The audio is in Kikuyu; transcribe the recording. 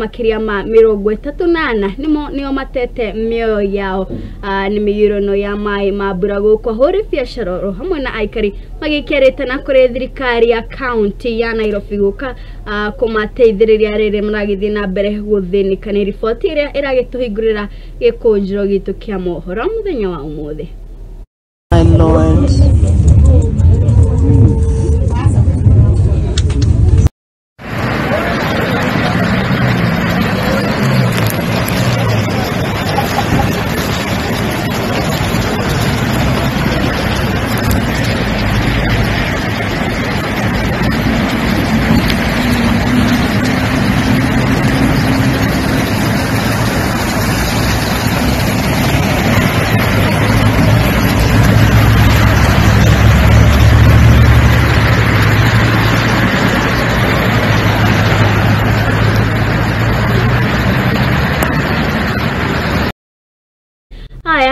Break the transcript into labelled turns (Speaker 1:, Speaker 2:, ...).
Speaker 1: Makĩria ma 34 nĩmo nĩo matete mĩoyo yao nĩ mĩiyũrano ya maĩ ma mbura gũkũ ahũri biacara oro hamwe na aikari magĩkĩarĩte na kũrĩ thirikari ya kaunti ya Nairobi gũka kũmateithĩrĩria rĩrĩa maragĩthiĩ na mbere gũthĩnĩka. Nĩ riboti ĩrĩa ĩragĩtũhingũrĩra gĩkũnjĩro gitũ kĩa mohoro mũthenya wa ũmũthĩ.
Speaker 2: My Lord.
Speaker 1: Haya.